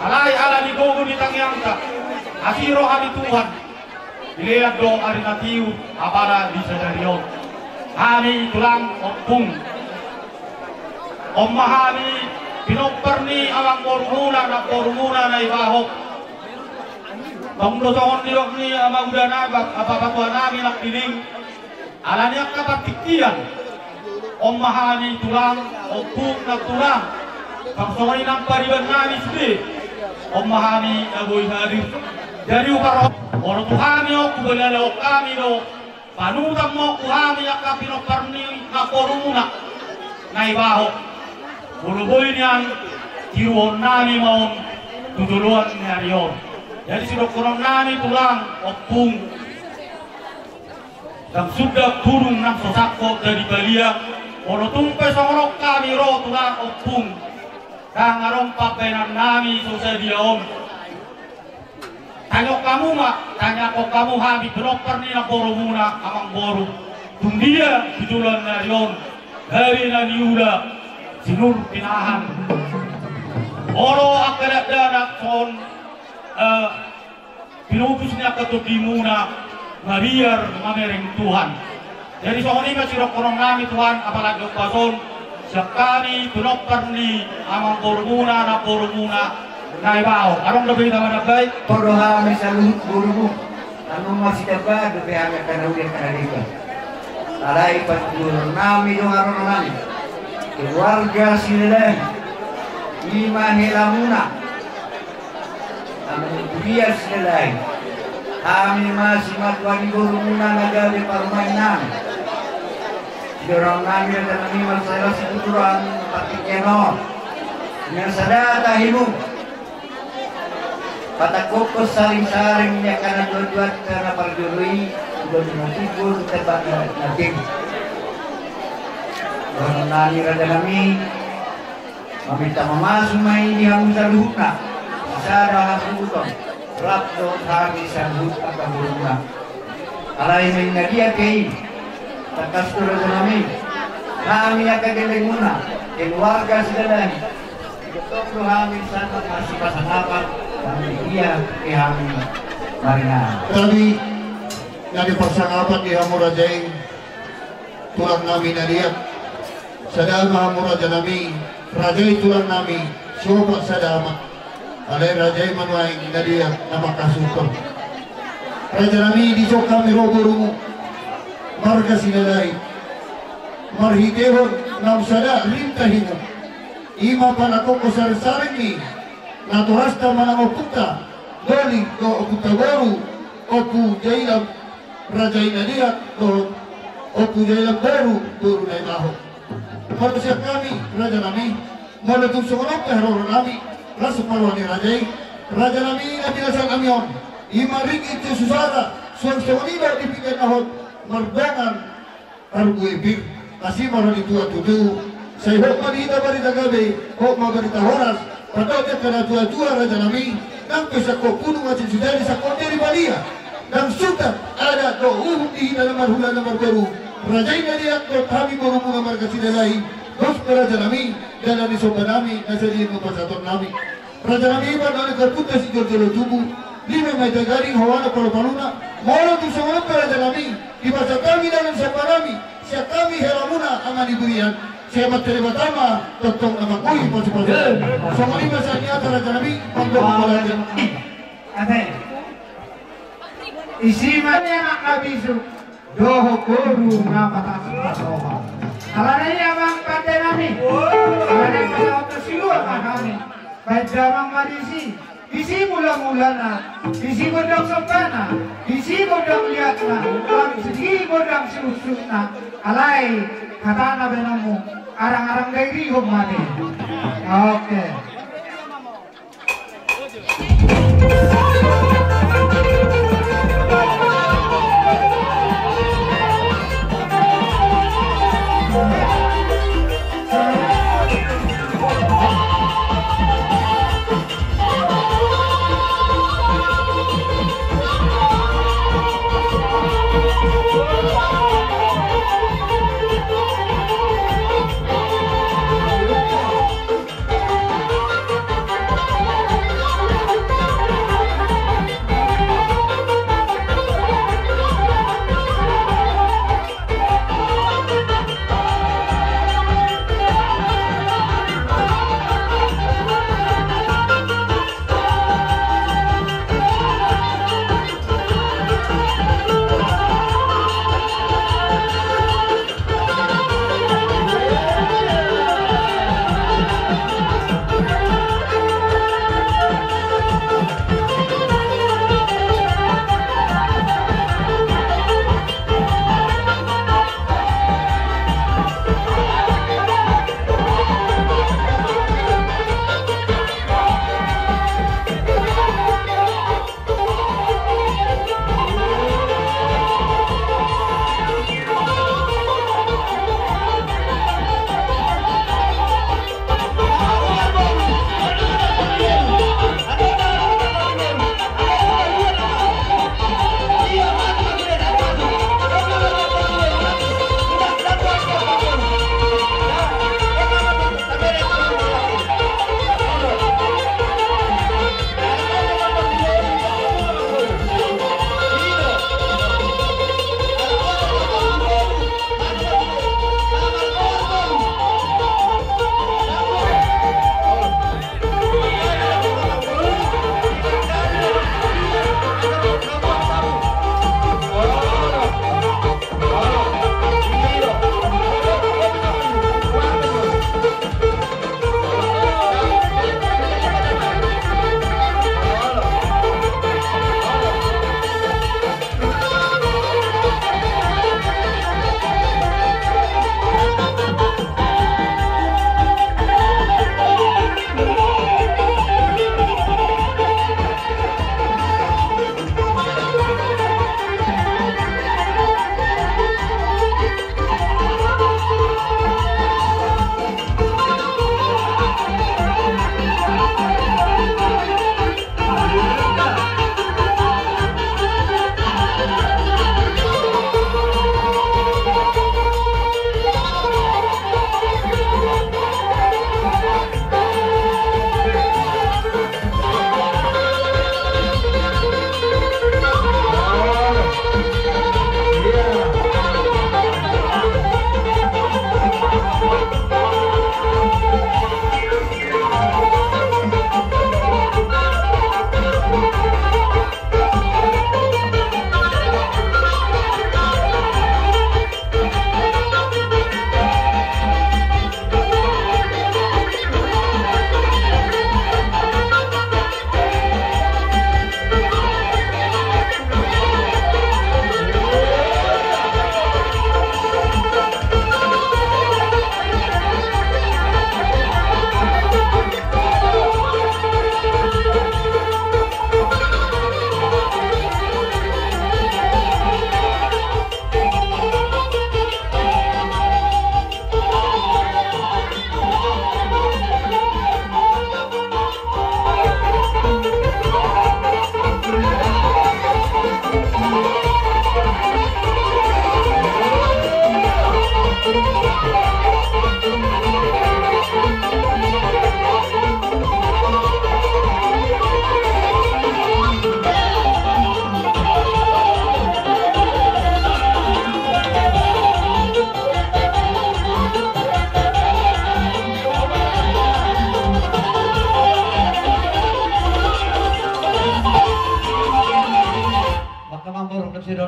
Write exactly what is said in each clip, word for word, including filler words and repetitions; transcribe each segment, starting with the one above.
Alai ala ni gogo ni tangiangta, asi roha ni Tuhan, dilean do ari na tiur apala di sadari on. Hami tulang ompung, on ma hami pinompar ni amangborumuna, namborumuna Naibaho. Tong do songon nidok ni ama uda nami, bap-, bapatuanami Nangkining. Ala ni angka partingkian, on ma hami tulang ompung na tulang. Tong songon i nang pariban nami sude, on ma hami na boi hadir. Jadi upa ro, olo tu hami on, hubalalaon hami do. Panutan ma on tu hami angka pinompar ni namborumuna Naibaho. Molo boi nian, tiruon nami ma on tu joloan ni ari on. Jadi sidohonon nami tulang ompung, ndang suda tudung nang so sangkot jadi balia. Olo tung pe songon on hami ro tulang ompung, ndang adong pambahenan nami so sadia on. Tangiangkon hamu ma, tangiangkon hamu hami pinompar ni namborumuna amangboru. Tung dia tu joloan ni ari on, gabe na niula sinur pinahan. Olo angka dakdanak songon, eh, pinutus ni angka tondimuna, mabiar mamereng Tuhan. Jadi songon i ma sidohonon nami tulang, apalagi ombas on, sian hami pinompar ni amangborumuna, namborumuna Naibaho. Adong dope hita manambai? Podo hami saluhut borumu, na nunga sitambahan dope hami angka na uli angka na denggan. Alai panjulunami do haroro nami, keluarga Silalahi, i ma helamuna. Hami di Silalahi, hami ma simatua ni borumuna na gabe parumaennami. Didok nami rajanami, marsada situturan partingkian on. Marsada tahimu. Patangkokhon saringsaring ni angka na tuatuanta na parjolo i, tu banua na tibu, tu tempat na, na tibu. Didok nami rajanami, maminta mamasu ma i di hamu saluhutna, sisada hasuhuton, rap dohot hami saluhut angka borumuna. Alai naeng na dia pe i, tangkas do rajanami, hami angka gellengmuna, keluarga Silalahi, tong do hami sandang masipasangapan, hami dia pe hami maringanan. Hami na di pasangapan di hamu raja i, tulang nami na liat. Sada ma hamu raja nami, raja i tulang nami, siopat sada ma. Alai raja i ma nuaeng na liat na mangkasuhut. Raja nami, dison hami ro borumu, marga Silalahi, marhitehon naung sada rim tahimu, i ma panangkokhon saringsaring ni natorasta manang ompunta doli dohot ompunta boru, Ompu Jailan, raja i na liat, dohot Ompu Jailan boru, boru Naibaho. Molo sian hami raja nami, molo tung songon on pe haroro nami, las ma roha ni raja i, raja nami, na pinasahat nami on, i ma ringgit tu susara, suang songon i do di pinggan na hot, mardongan marbue pir. Asi ma roha ni Tuhan tutu. Sai hot ma di hita barita gabe, hot ma barita horas. Pandok ni angka na tuatua raja nami, nang pe sangkot punu ma sisudani sangkot ni ari balia. Nang suda adat dohot uhum di hita na marhula na marboru, raja i na liat dohot hami borumuna marga Silalahi. Dos pe raja nami, dalan ni somba nami na sadia ni pasahaton nami. Raja nami, i ma na nidok ni ompunta sijolojolo tubu, lima ma i taganing, hoana palupaluna. Molo tung songon on pe raja nami, dipasahat hami dalan somba nami sian hami helamuna, Ama ni Burian, sai Amanta Debata ma tongtong na manggohi pasupasu. Songon i ma sian hami raja nami, manggohi. Ate. Isi ma ni anak na bisuk dohot boru na patas pasohot. Alana i amang pande nami, alana i pasahathon silua ma hami. Baen damang ma disi, disi mulamulana, disi gondang sombana, disi gondang liatna, disi gondang siunsukna. Alai hatana baenonmu, arangarang dairihon ma di. Oke.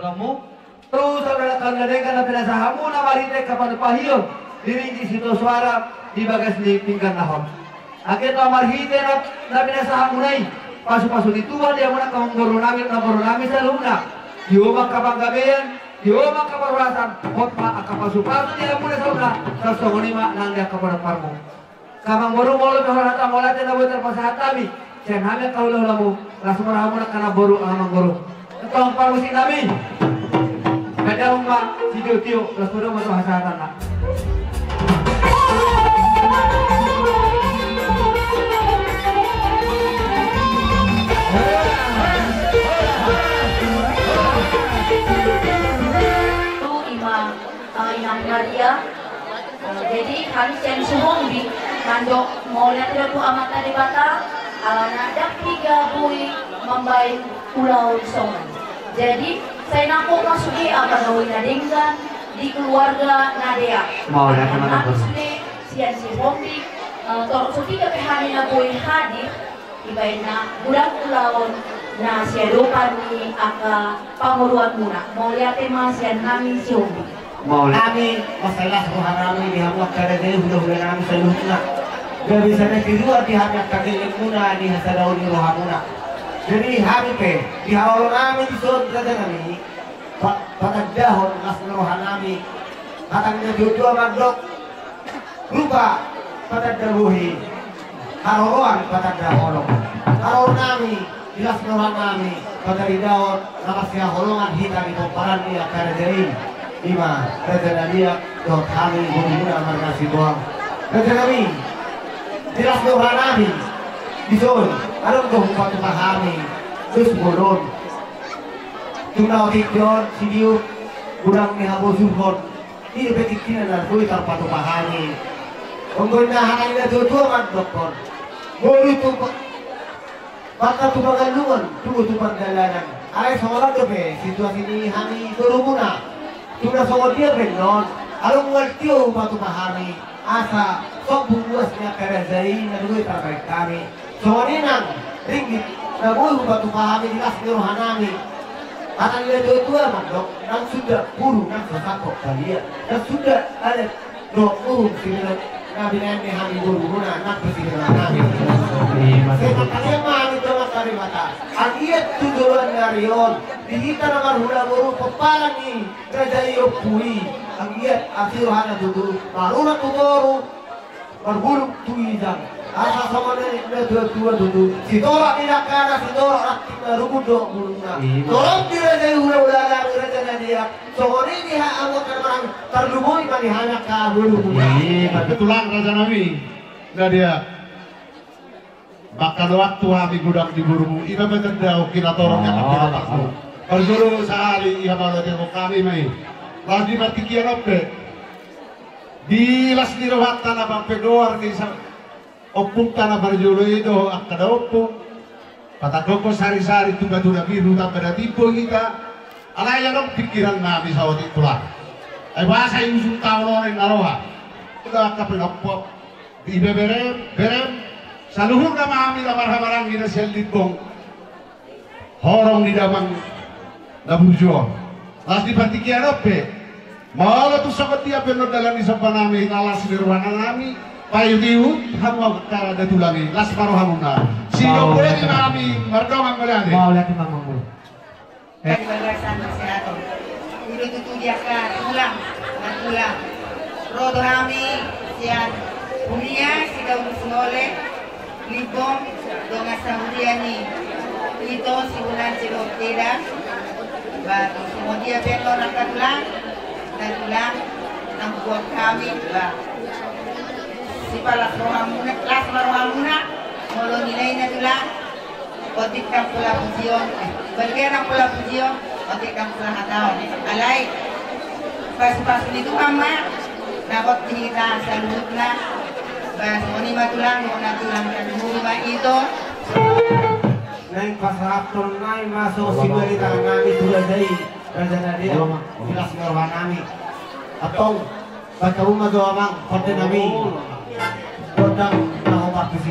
Hamu, tu saudara kami na denggan na pinasahatmuna marhite angka panumpahion di ringgit sitio soara di bagas ni pinggan na hot. Anggiat ma marhite na, na pinasahatmuna i, pasupasu ni Tuhan di hamuna angka amangboru nami, namboru nami saluhutna. Tio ma angka panggabean, tio ma angka parhorasan, hot ma angka pasupasu di hamuna saluhutna, sai songon i ma nang di angka poda parmu. Angka amangboru, molo pe holan hata mauliate na boi tarpasahat hami sian hami angka hulahulam, las ma rohamuna angka namboru, angka amangboru. Tong parmusik nami. Kadang ma sitiotio, las ma rohamuna tu hasahatanna. Tu ima, eh, Inang Maria. Jadi hami sian Sihombing mandok mauliate do tu Amanta Debata, alana ndang piga boi mambaen ulaon songon. Jadi sai nangkok ma sude angka na boi na denggan di keluarga na deak. Mauliate ma. Nangkok sude sian Sihombing, eh, torop so piga pe hami na boi hadir, dibaen na godang ulaon na siadopan ni angka pamoruonmuna. Mauliate ma sian hami Sihombing. Mauliate. Hami, mansai las roha nami di hamu angka raja i, hulahula nami saluhutna. Gabe sada kejuan di hami angka gellengmuna di hasadaon ni rohamuna. Jadi hami pe, di haholonami dison raja nami, pa-, patandahon las ni roha nami. Hata ni natuatua mandok, rupa patanda bohi, haroroan patanda holong. Haroro nami, di las ni roha nami, patandahon na marsihaholongan hita di pomparan ni angka raja i. Ima raja na liat dohot hami borumuna marga Sibuang. Raja nami, di las ni roha nami, dison adong do hupatupa hami dos bolon. Tung na otik do on, sidiuk, godang ni habosuhon. Dia pe tingkina na boi tarpatupa hami. Anggo na hata ni natuatua mandokkon, boru tu pa-, pangka tu pangalungan, tubu tu pardalanan. Alai songon on dope situasi ni hami borumuna. Tung na songon dia pe on, adong mual tio hupatupa hami. Asa sombu ruas ni angka raja i na boi tarbaen hami. Songon i nang ringgit na boi hupatupa hami di las ni roha nami. Hata ni natuatua mandok, nang suda puru nang so sangkop balian, nang suda adat dohot uhum sibinaen na binaen ni hami borumuna nang pe sibinaen nami. Ima tutu. Sai mangkaliat ma hami tu Amanta Debata. Anggiat tu joloan ni ari on, di hita na marhula boru pomparan ni raja i, ompu i, anggiat asi rohana tutu, marunang tu toru, marbulung tu ginjang. Asa songon na nidok ni natuatua tutu, sitorop ni dangkana, sitorop ranting na rubun dohot bulungna. Ima. Torop ni raja i hulahula nami raja na deak. Songon i di hamu angka na marhaha, tarlumobi ma di hami angka borumuna. Ima tutu, Tulang, raja nami na deak. Mangkadoan tu hami godang di borumu, ima pe tanda on, kinatorop ni angka pinotakmu. Parjolo sahali i, mauliate hami ma i. Laos di partingkian on pe, di las ni rohanta na mampegoar ni sa-, ompunta na parjolo i dohot angka daompung, patanggokhon sarisari tu batu na biru tamba na timbo hita. Alai adong pingkiran nami saotik, Tulang. Ai boasa i ujung taon on na roha? Uda angka pinompop. Ibeberem, berem, saluhutna ma hami na marhahamaranggi na sian Limbong, horong ni damang na burju on. Laos di partingkian on pe, molo tung songon dia pe on dalan ni somba nami, na las ni roha nami, paihutihut hamu angka datulang i, las ma rohamuna. Sidohononku ma hami mardongan mauliate. Mauliate ma, Amangboru. Eh. Di bagasan hasehaton. I do tutu di angka tulang, nantulang. Ro do hami sian Huria Sidaulu Sinole, Limbong, dongan sahuria ni ito Sibulan Cebok Eda. Ba, songon dia pe on angka tulang, nantulang, nang buat hami, ba. Sipalas rohamuna, las ma rohamuna, molo nilai na tulang. Otik nang pola pujion, eh, bagian nang pola pujion, otik nang pola hataon. Alai pasupasu ni Tuhan ma na hot di hita saluhutna. Ba songon i ma tulang, na tulang kan mulu ma ito. Naeng pasahathon nai ma songon sibarita nami tu raja i, raja na deak, di las ni roha nami. Antong, baca uma jo amang, pande nami. Gondang na hombar tusi.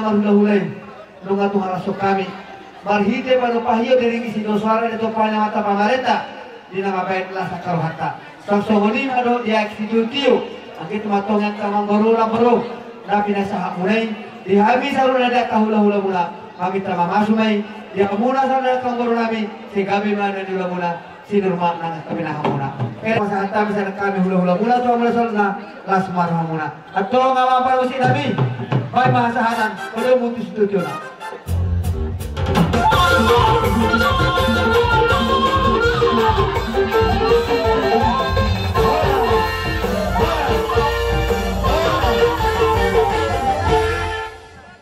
Marhulahula i, nunga tung las hami marhite panumpahi on di ringgit sitio suara di tompani amanta pamarenta di na mambahen las angka rohanta. Suang songon i ma dohot di aek sitiotio, anggiat ma tong angka amangboru namboru na pinasahatmuna i di hami saluhutna di angka hulahulamuna, maminta mamasu ma i di hamuna saluhutna angka amangboru nami, sai gabe ma na niulamuna. Sinur ma nang hami na hamuna. Ere pasahat hami sada hami hulahulamuna tu hamuna saluhutna, las ma rohamuna. Antong amang parmusik nami, baen ma hasahatan, pado mutus tutu na.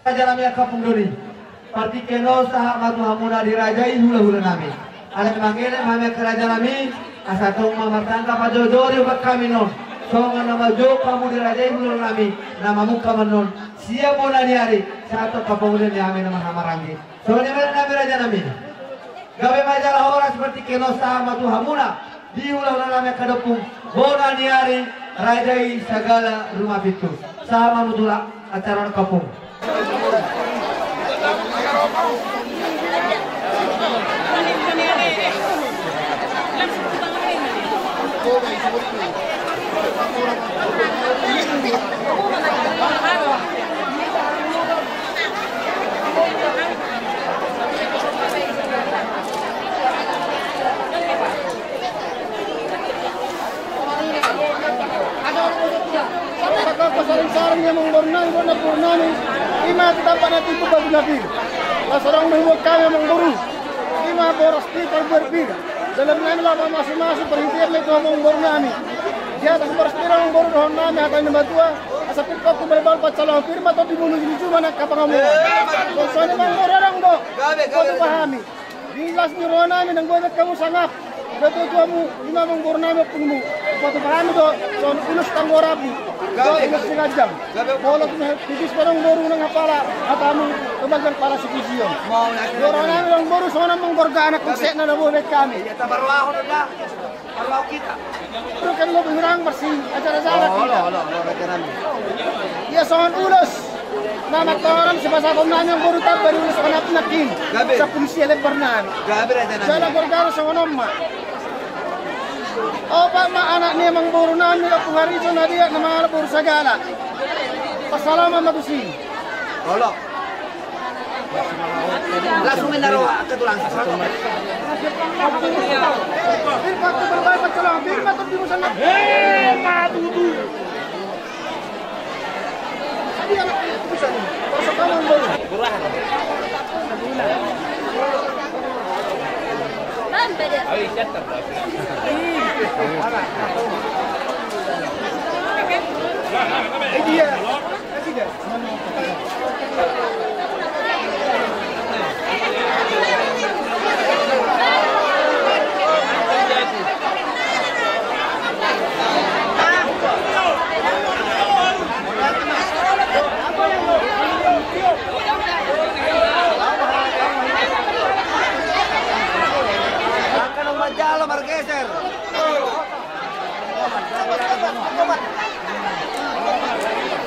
Raja nami angka pungdoni. Partingkian on sahat ma tu hamuna di raja i hulahula nami. Alai mangelek ma hami angka raja nami, asa tong ma martangka pajojori umbahen hami non. Songon na manjou hamu di raja i hulahula nami, na mamungka ma non. Siap bona ni ari, sahat tu angka pangula ni hami na marhahamaranggi. Songon i ma nami raja nami. Gabe ma jala horas partingkian on sahat ma tu hamuna. Di hulahula nami angka dompung, bona ni ari, raja i sagala rumah pintu. Sahat ma mutulak acara na kampung. Saring-saring ni amangboru nami, bona boru nami. Ima tu tampak na tipu batu na pir. Las roha ma hubuat hami amangboru. Ima boras pir, parbue pir. Dalan nami laho mamasu-masu, parhitean ma i tu amangboru nami. Di atas boras pir amangboru dohonon nami hata ni natua-tua. Asa pir paku balbal pansalaon, pir ma tondi mulu, jumolo ma angka pangamuan. Songon i amangboru, adong do. Gabe, gabe. Patupa hami. Di las ni roha nami nang gobe hamu sangap. Natuatuamu, ima amangboru nami ompungmu. Patupa hami do, songon ulos tanggo rambu. Gabe. Songon ulos siganjang. Gabe. Molo tung pipis pe amangboru nang apala hatamu, tu bagian pala sipujion. Mau na. Roha nami amangboru songon amang gorga anak kusek na nabo be hami. Iya, tabar rohahon da. Kalau kita. Terus kan lo berang bersih, acara-acara. Oh, kita. Olo, olo, olo, raja nami. Ia songon ulos. Nama toran sipasahaton nami amangboru tamba di ulos panap nakin. Gabe. Sapuluh sia lembar nami. Gabe, raja nami. Jala gorgana songon on ma. Opat ma anak ni amangboru nami, Ompung Harijo, na dia nama boru sagala. Pasalamon ma tusi. Olo. Langsung main naro ke tulang. Eh, matutu. Angka na manjalo margeser.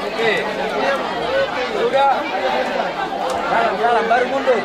Oke. Sudah. Jalan, jalan, baru mundur.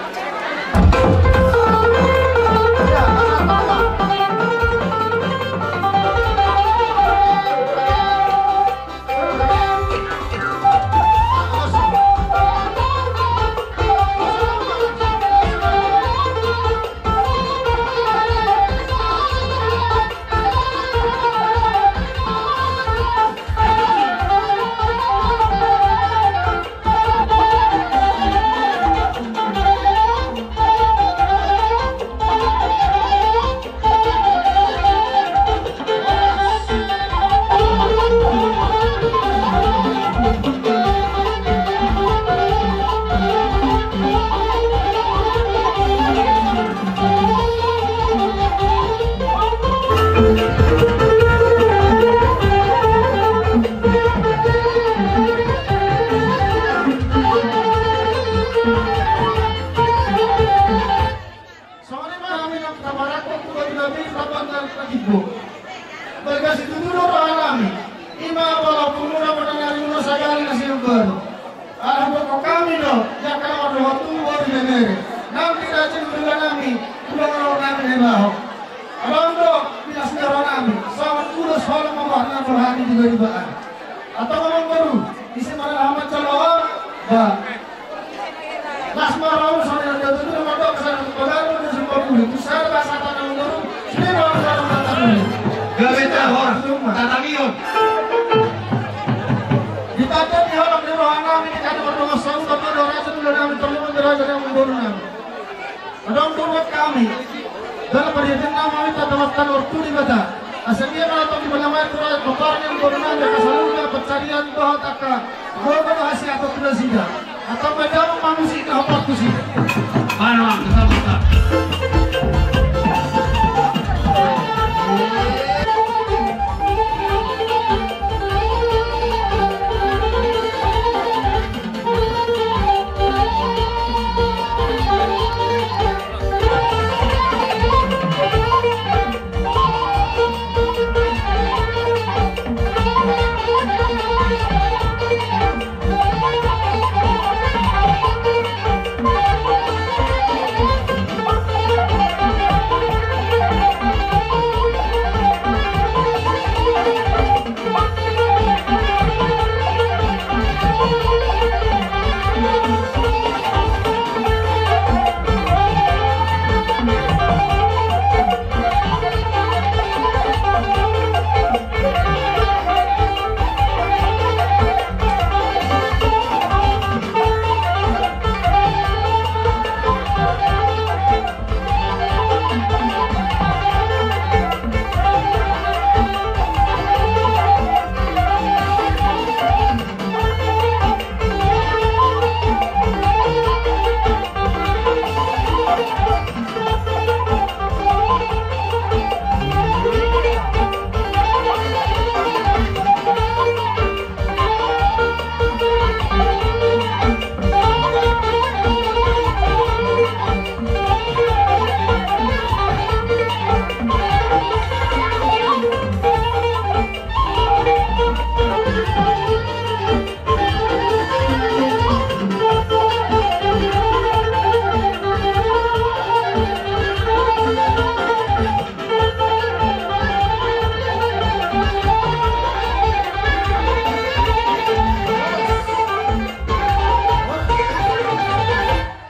Songon i ma hami na taparantok tu batu na pir, tapantang na gimbo. Bagas situtu do roha nami. Ima apala ompungmuna, bona ni arimuna, sagala na sinumbaro. Ala hudokhon hami do, jala na mardohot tu boru ibebere nang di raja ni hulahula nami, hulahula nami na i Baho. Adong do di las ni roha nami, songon ulos holong ma roha nami di bariba an. Antong amang boru, ise ma na laho manjalo on? Ba, las ma roham songon na nidok ni natuatua, na mandok songon pagaru na sumpah bulu. Tu sada bahasa tanah amang boru, sude ma roham tanah bulu. Gabe tahor, tatangihon. Di tanda ni holong ni roha nami, di tanda mardongan sahuta, tu raja ni hulahula nami, tarlumobi raja ni amang boru nami. Adong do buat hami dalam pariatan nama minta tawakal ortu di bata. Asa dia kalau tong di malam itu, kotor yang boru nami, angka saluhutna pansarian dohot angka gogo dohot hasiaton tu nasida. Atau madam manusia na hopar tusi. Mana, Bang? Betul, betul.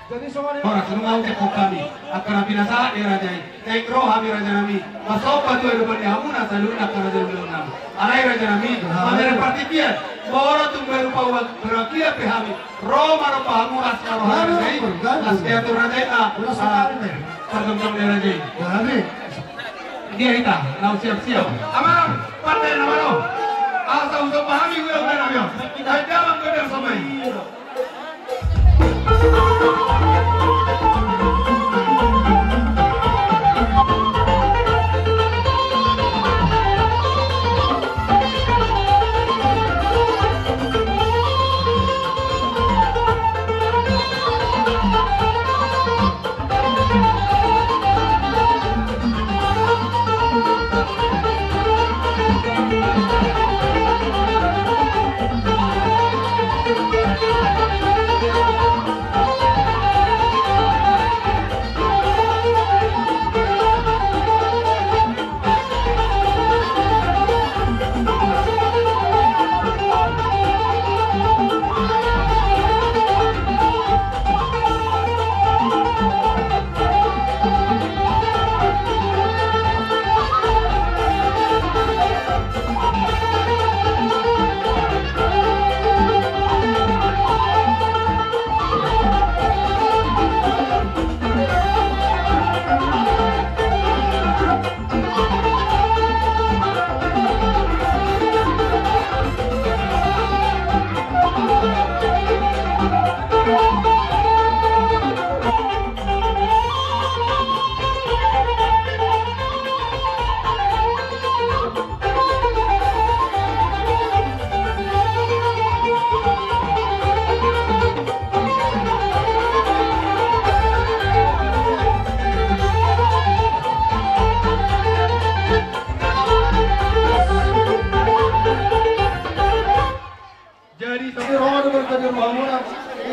Jadi songon i. Horas, nunga ate hami angka na pinasahat ni raja i. Naeng ro hami raja nami, pasomba tu adopan ni hamuna saluhutna angka raja ni hulahula nami. Alai raja nami, mamereng partingkian, molo tung baru paua berangkian pe hami, ro ma ro pahamuras ma ro hami raja i. Las diatur raja i na. Parjongjong ni raja i. Dia hita na siap-siap. Amang, partai na malo. Asa usomba hami, uya uya nami. Hai damang godang somai.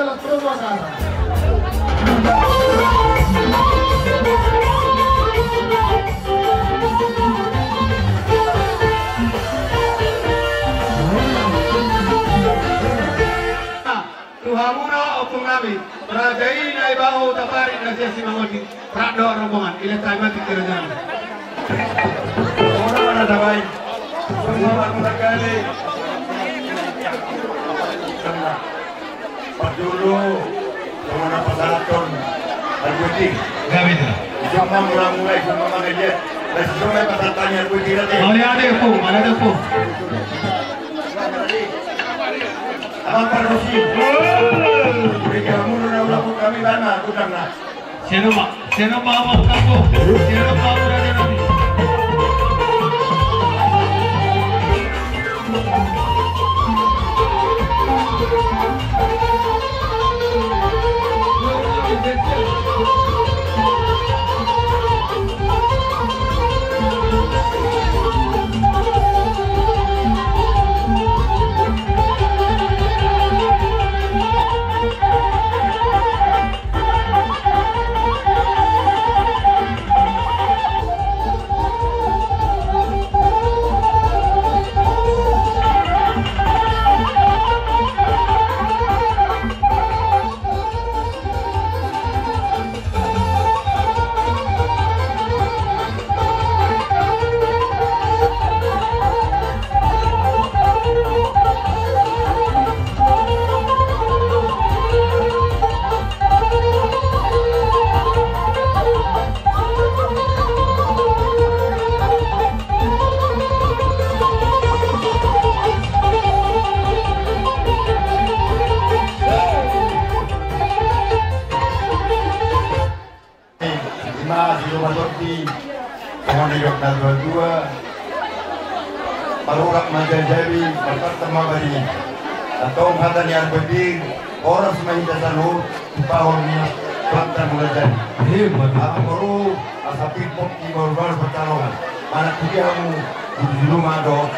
Jalan Promo Acara. Tu hamu do ompung nami, raja i Naibaho Taparik na sian Simangondi, rap dohot rombongan, dilehon hami ma tingki raja nami. Ora mana dabai. Selamat menangkali. Tenang. Pas dulu, cuma apa saraton, arguti. Gak bisa. Cuma mulai-mulai, cuma mana dia. Masih cuma apa saratonnya, arguti nanti. Mauliate, Ompung, mauliate, Ompung. Abang Pardosi. Berikan mulu na ulaku kami bana, kudang na. Sian on ma, sian on ma, Abang Pardosi. Sian on ma, Abang Pardosi. Ima si Ruma Tondi, songon na nidok na tua-tua. Parurak ma jabi-jabi, marpartam ma baring. Antong hata ni Arbadir, horas ma hita saluhut, tu pahor ni Tuanta Mulajadi. Ima tutu. Amang boru, asa pir pongki bahul-bahul pansalongan. Manang tu dia hamu, di julu ma dohot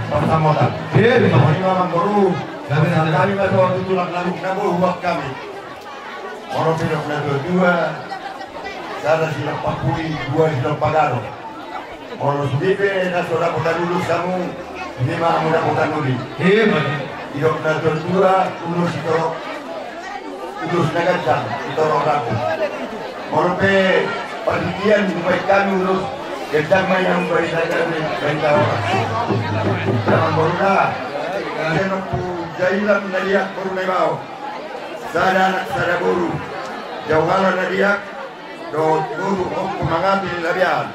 pansamotan. Ima tutu. Songon i ma amang boru, gabe na, songon i ma dohot tu tulang na boru huhut hami. Molo pe didok na tua-tua, sada silompa pudi, dua silompa garo. Molo sude pe na so dapotan ulos hamu, sude ma hamu dapotan uli. Ima tutu. Didok na tua-tua, ulos sitorop, ulos na ganjang sitorop rambu. Molo pe partingkian dibaen hami ulos, ganjang ma i na umbaen na gabe baen na horas. Amang boru na, sian Ompu Jailan na liat boru Naibaho. Sada anak sada boru, Jauhala na liat dohot boru Ompu Mangapi ni Labian.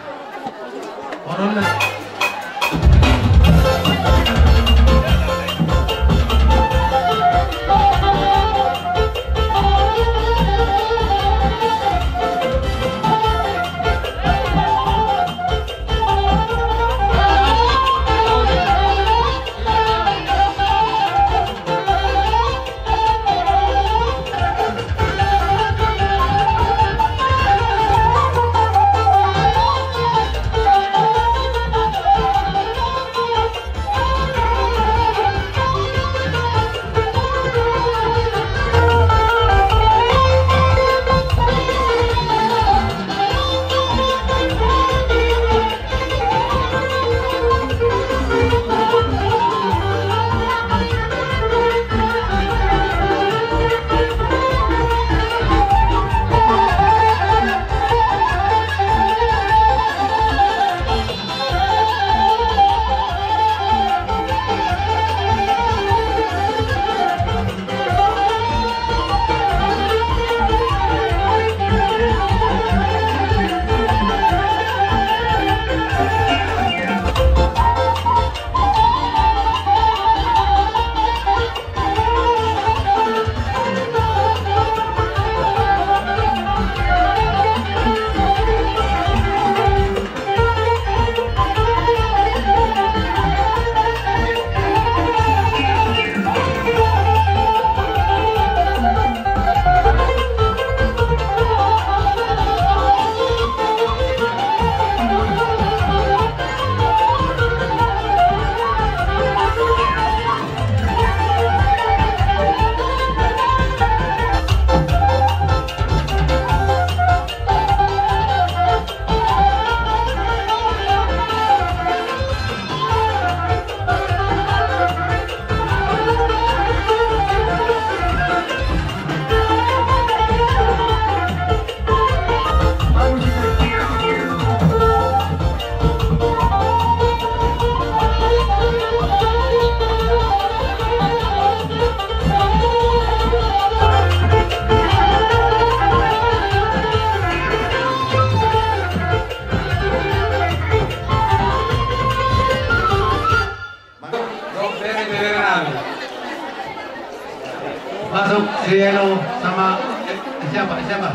Si Eno sama, eh, siapa, siapa?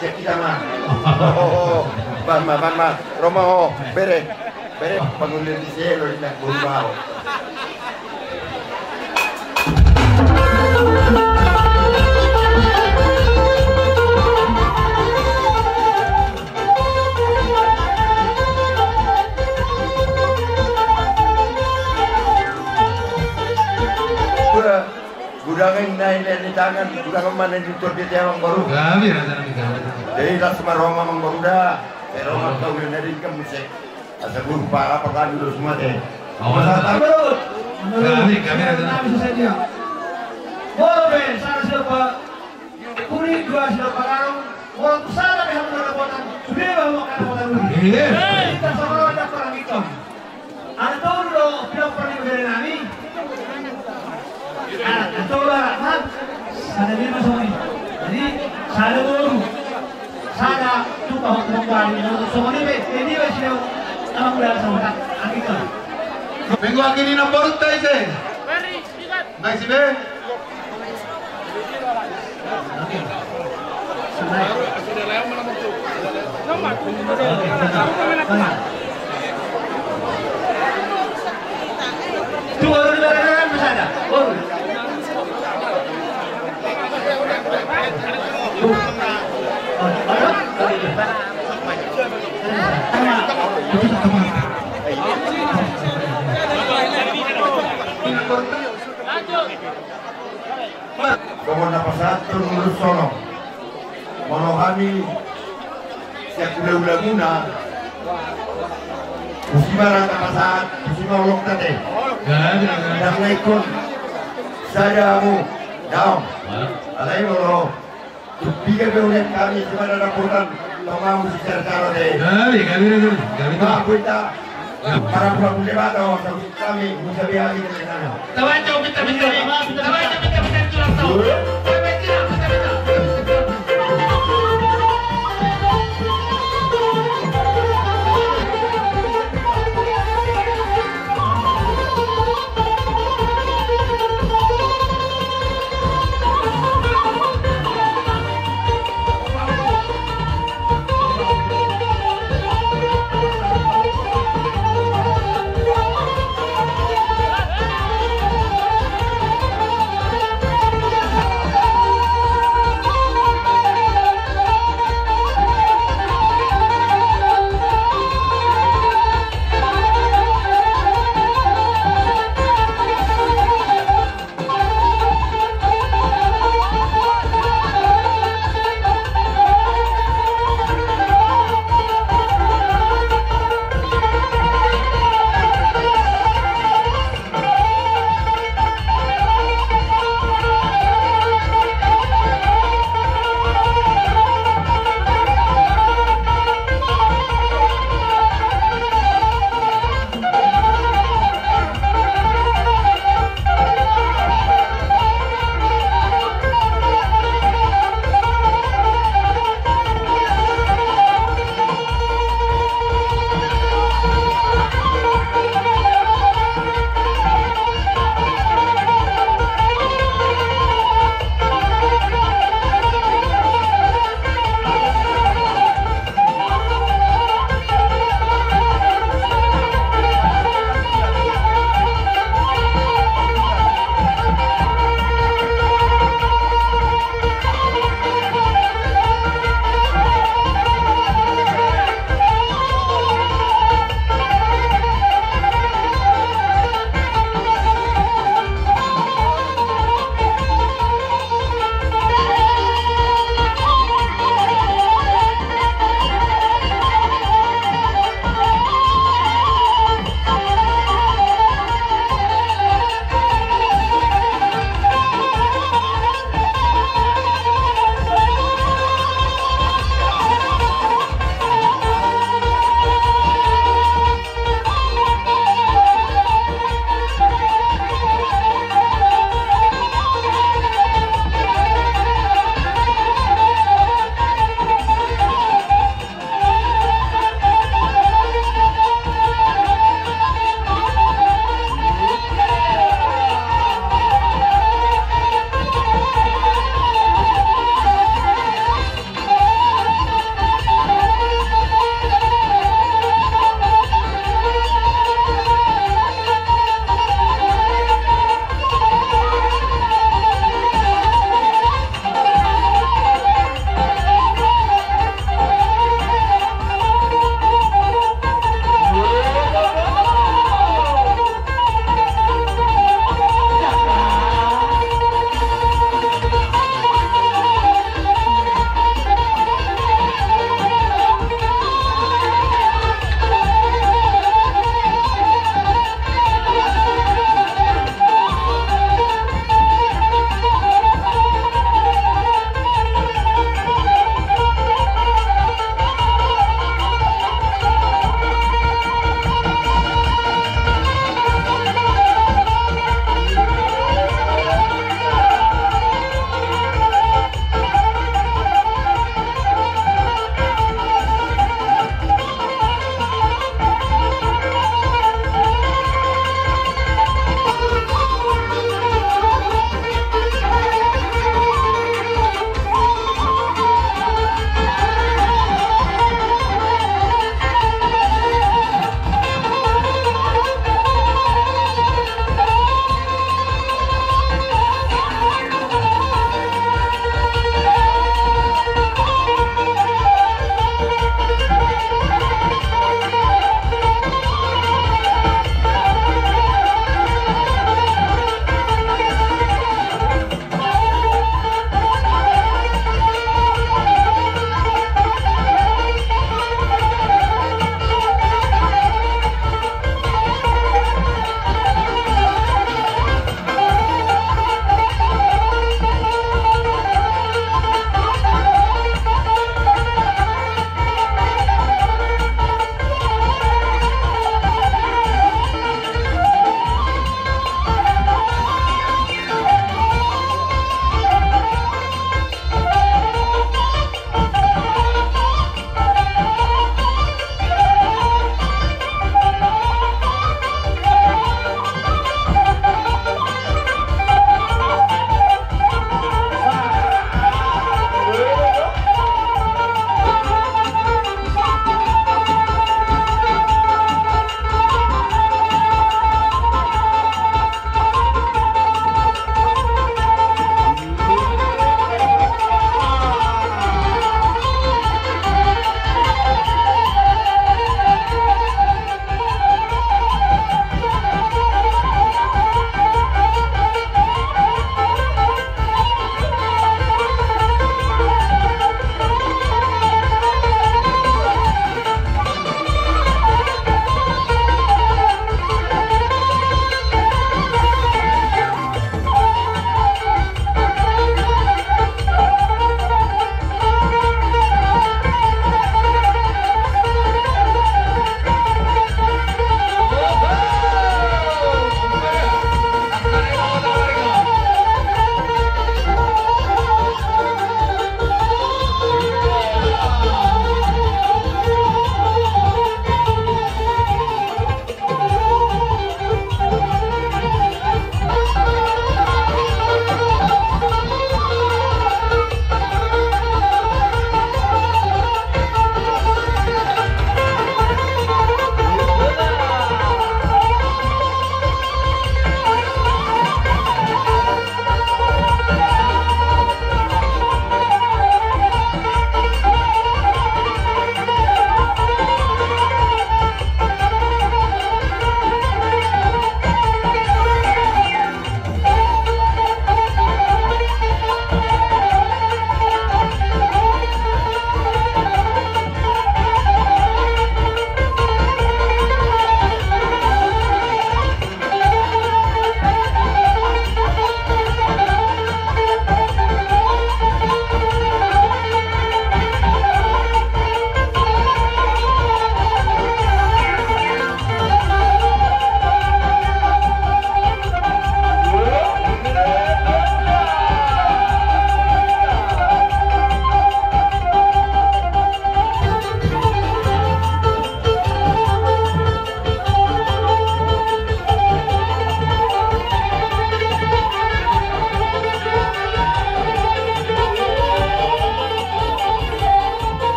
Cek kita ma. Ban ma, ban ma. Ro ma ho, bere. Bere, pangulian di selo, di nak boru baho. Udah. Gudangan na i lean ni tangan, gudangan ma na i di tor di tiang amangboru. Gabe, raja nami, gabe. Jadi las ma ro ma amangboru da. Sai ro ma tau na di kam muse. Asa guru para pertani dos mate. Awas. Masa tahu. Gabe, gabe, raja nami. Moro be, sana siapa? Kuri dua siapa karo? Molo tu sada be hamu na dapotan, sude be hamu na dapotan. Iya. Kita sama ada perang hitam. Antong do pinompar ni bere nami. Antong do anak ma. Sada dia masuk ni. Jadi sada boru. Sada tupa hukum bani. Songon i be. Jadi be sida. Anak muda sama tak. Angin kan. Minggu angin i namboru tai se. Ngai si be. Songon na pasahat tu ngolu sono. Molo hami sian hulahula muna, tusi ma ra tapasahat, tusi ma olok tate. Ndang na ingkon sada hamu daong. Alai molo tu piga pe ulian hami, tusi ma ra dapotan, tong hamu sicara cara te. Gabe, gabe, gabe. Gabe, gabe. Para pura pura bata, oh, kami, musa biar kita sana. Tabaco, pinta, pinta, tabaco, pinta, pinta, curang, tau.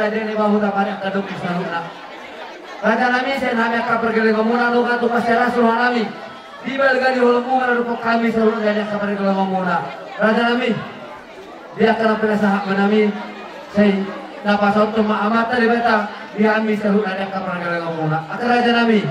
Raja ni Huta Barik angka dongan saluhutna. Raja nami, sian hami angka pargellengonmuna, nunga tung mansai las roha nami di balga ni holongmu mangadophon hami saluhutna di angka pargellengonmuna. Raja nami, di angka na pinasahatmu nami, sai na pasahathon ma Amanta Debata di hami saluhutna di angka pargellengonmuna. Angka raja nami,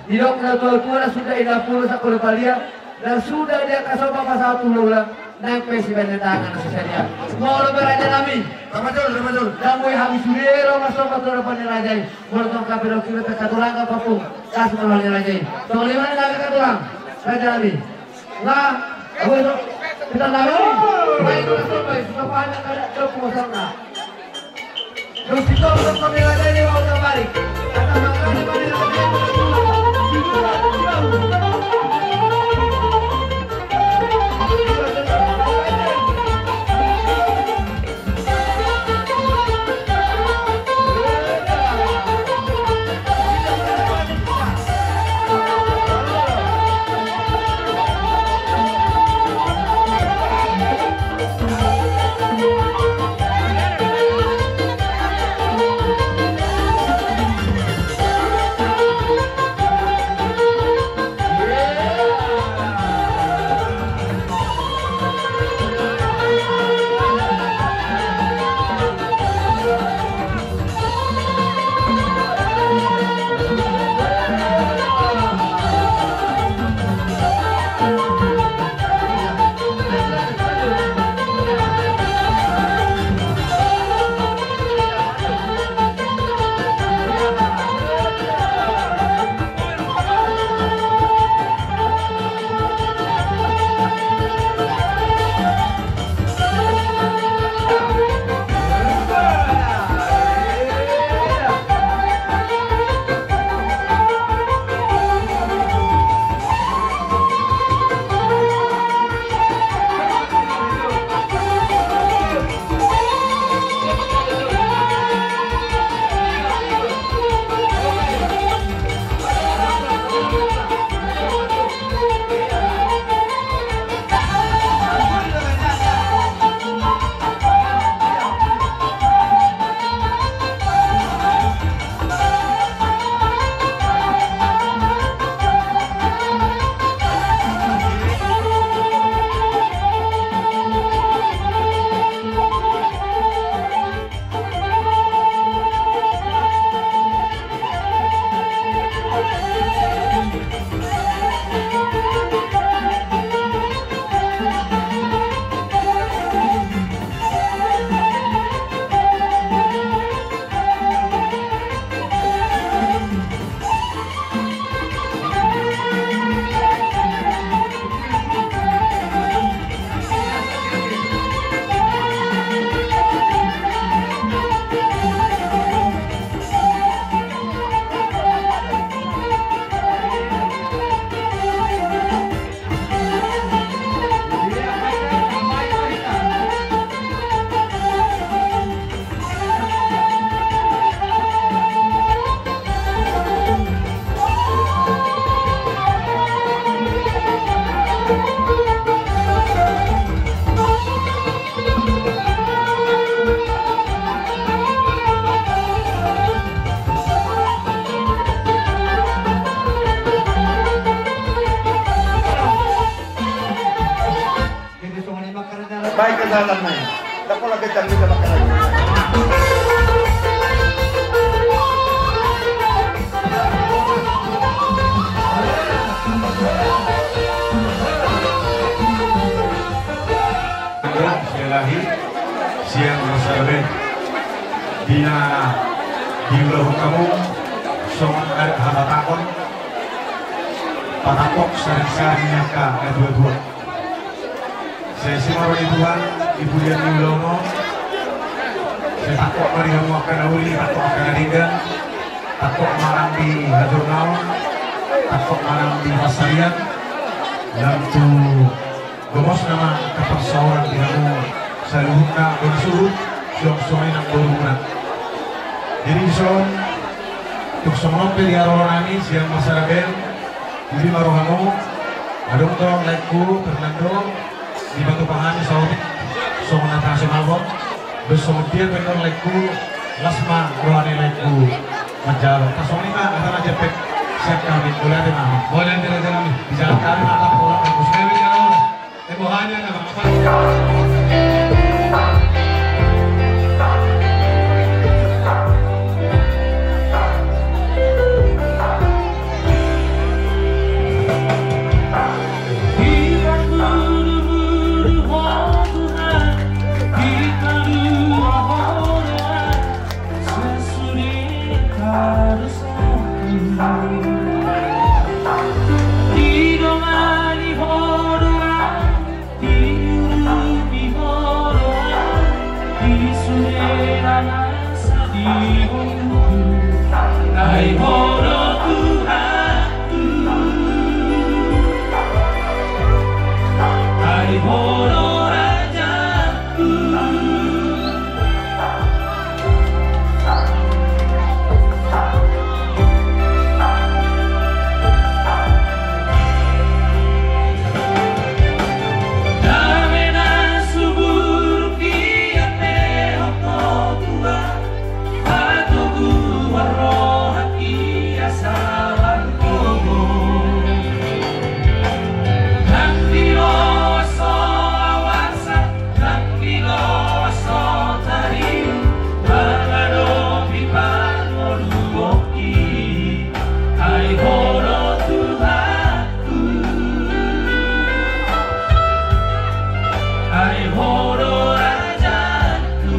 didok na tua-tua, na suda inda pulu sangkolo palia, na suda di angka somba pasahat tu hulahula, nang pe sibahen tangan na sisadian. Molo pe raja nami. Tamajol, tamajol. Ndang boi hami sude ro marsomba tu adopan ni raja i. Molo tong pe didok iba pe haturangan pampung, las ma roha ni raja i. Songon i ma nang hami haturangan, raja nami. Nga, ahu so, kita nami. Baik, kita somba, sudah banyak ada, ada pengusaha. Baik, kesalahanmu. Tak pola kencang kita makan lagi. Sialahi sian Rosarben. Di na diulahon hamu songon adat habatahon, patangkok saring-saring ni angka natuatua. Sai asi ma roha ni Tuhan di pudian ni ulaon on. Sai tangkok ma di hamu angka na uli, tangkok angka na denggan. Tangkok ma nang di hajornaon, tangkok ma nang di pansarian. Lam tu gomos nama angka parsaoran di hamu saluhutna bona suhut, suang songon i nang borumuna. Jadi dison, tung songon on pe di haroro nami sian Rosarben, uli ma rohamu. Adong do laengku Fernando, dipatupa hami saotik songon na tahasomalhon. Dos songon dia pe on laengku Las ma roha ni laengku manjalo. Tarsongon i ma hata na jempek sian hami, mauliate ma. Mauliate raja nami. Dijalan hami ma, tak pola, tak pola. Hami jalo. Ebo hanya na. Ai Ho do Tuhanku, ai Ho do Rajaku. Dame na sumurung di atean ho Tuhan, patoguhon rohangki asa margogo. Ndang diloas ho ahu asa, ndang diloas ho tariu, mangadopi parngoluonki. Ai Ho do Tuhanku, ai Ho do Rajaku.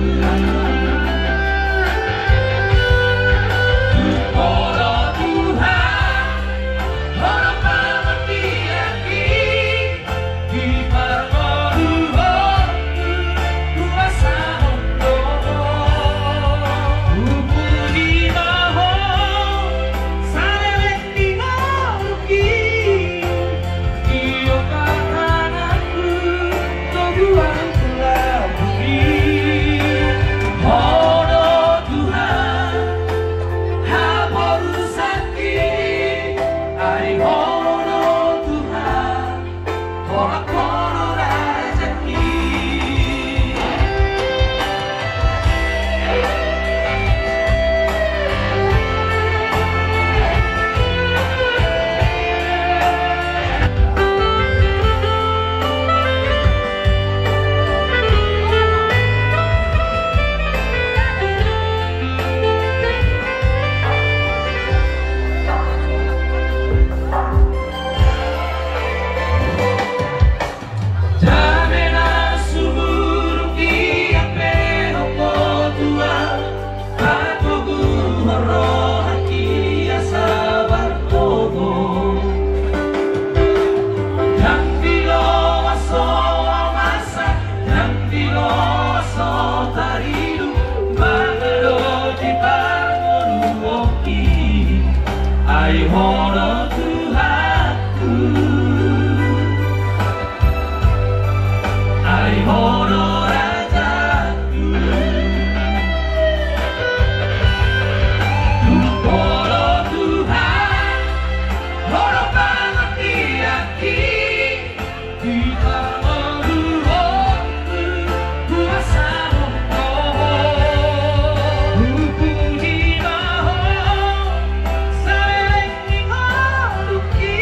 Tung Ho do Tuhan, Ho do pangortianki. Di parngoluonku huasahon Ho. Hupuji ma Ho saleleng ni ngolungki. Iompa tanganku toguan tu lambungki. Ho do Tuhan haporusanki. Ai Ho do Tuhan. Dame na sumurung di atean ho Tuhan, patoguhon rohangki asa margogo. Ndang diloas ho ahu asa, ndang diloas ho tariu, mangadopi parngoluonki. Ai Ho do Tuhanku, ai Ho do Rajaku. Tung Ho do Tuhan, Ho do pangortianki. Di parngoluonku huasahon Ho. Hupuji ma Ho saleleng ni ngolungki.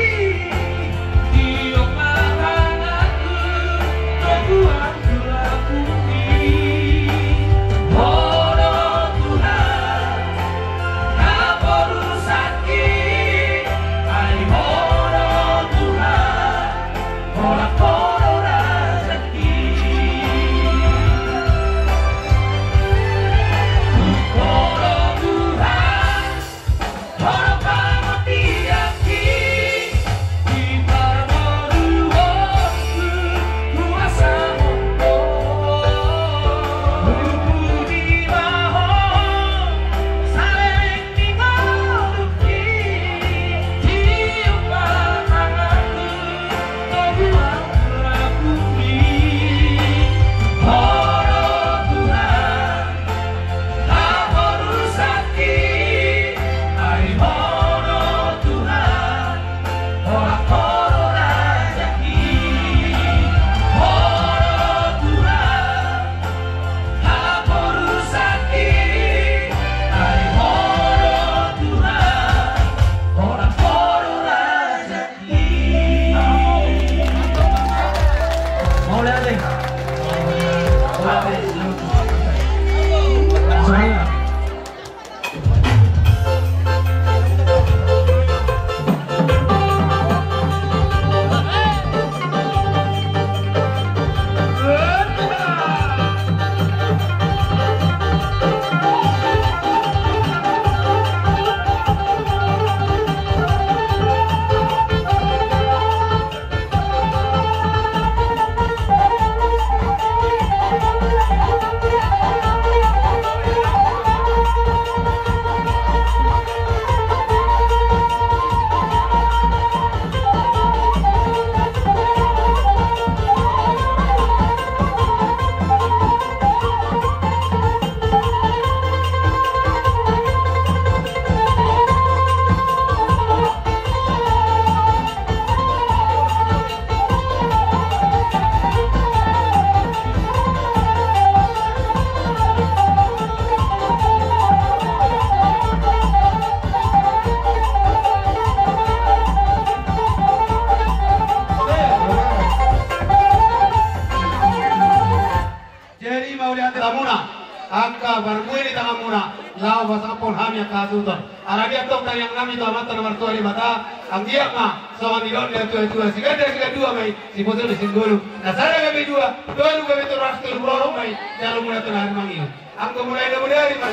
Tutor. Alani i antong tangiang nami tu Amanta na martua Debata, anggiat ma songon nidok ni natuatua, siganda sigandua ma i, siposo do singgolum. Na sada gabe dua, tolu gabe tolu ratus tolu pulu onom ma i, jalo muna tu na ari mangihut. Anggo mulai na mudari ma.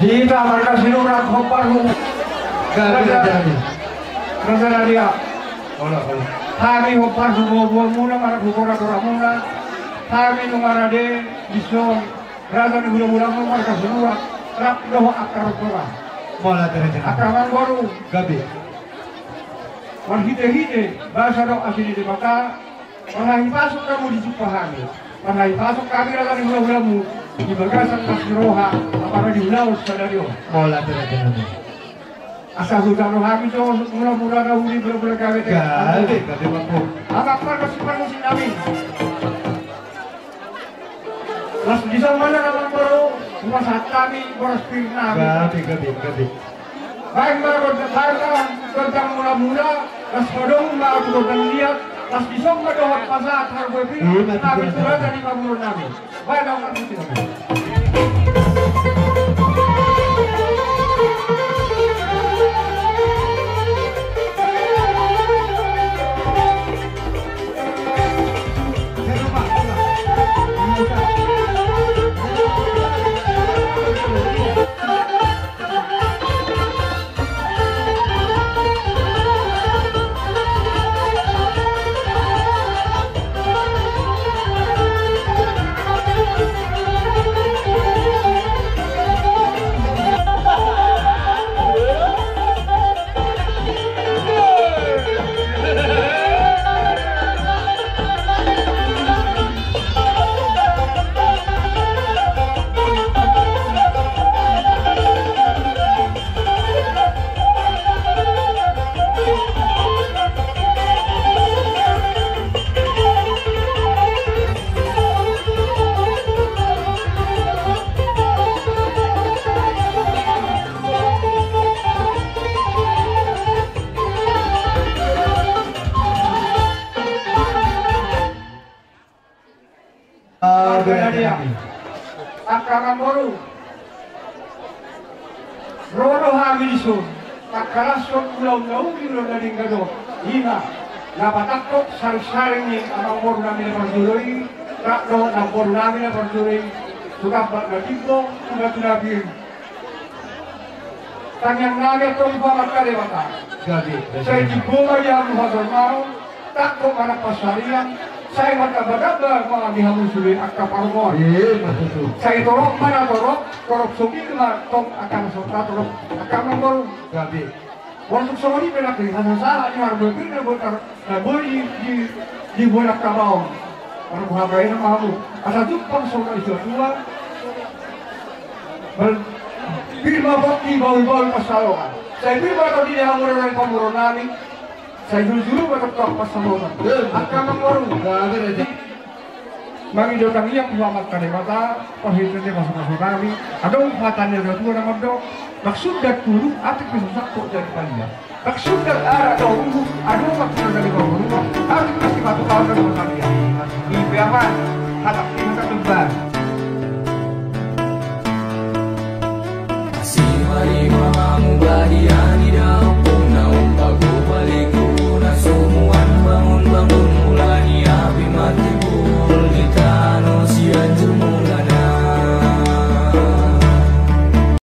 Hita marga Sinurat hombar hu. Gabe, gabe. Raja Radia. Ola, ola. Hami hombar hu boaboamuna, marga hu boraboramuna. Hami nunga rade dison. Raja ni hulahulamu marga Sinurat, rap dohot angka rombongan. Mauliate raja. Angka amangboru. Gabe. Marhitehite basa dohot asi ni Debata, marhahipason hamu dijumpa hami. Marhahipason hami raja ni hulahulamu di bagasan las ni roha, apala di ulaon sadari on. Mauliate raja. Asa huta rohami jo, mula-mula na uli, mula-mula gabe. Gabe, gabe, Bangku. Amang marga Sipanusik nami. Las dison ma na amangboru, hupasahat hami boras pir nami. Gabe, gabe, gabe. Baen ma gondang, baen ma gondang mula-mula, las ma dong ma tu gondang liat, las dison ma dohot pasahat harbue pir nami tu raja ni pamoruon nami. Baen ma gondang mula-mula. Angka amangboru, ro do hami dison mangkalashon ulaon na uli, ulaon na denggan on. Ima na patangkok saring-saring ni amangboru nami na parjolo i, rap dohot namboru nami na parjolo i, tu gambak na timbo, tu batu na pir. Tangiang nami antong tu Amanta Debata. Gabe. Sai timbo ma di hamu hajolmaon, tangkok ma na pansarian, sai martamba-tamba ma di hamu sude angka parboruon. Sai torop ma na torop, torop songon i ma tong angka na so torop, angka amangboru. Gabe. Walaupun songon i pe nangkin, hasasahat ni harbue pir na boi, na boi di, di, dibuat angka baoa on. Marbuha bahenon ma hamu. Asa jumpang songon i satua. Pir ma pongki, bahul-bahul pansalongan. Sai pir ma tondina hamu raja ni pamoruon nami. Sai juru-juru ma tongtong pansamotan. Angka amangboru. Mangido tangiang tu Amanta Debata, parhitean ni pasupasu nami, adong hata ni natuatua na mandok, maksud dan turu, atik bisa sakko jadi palia. Maksud dan arak dohot uhum, adong maksud dan turu, atik bisa batu kawan dan palia. Ipe aman, hata ni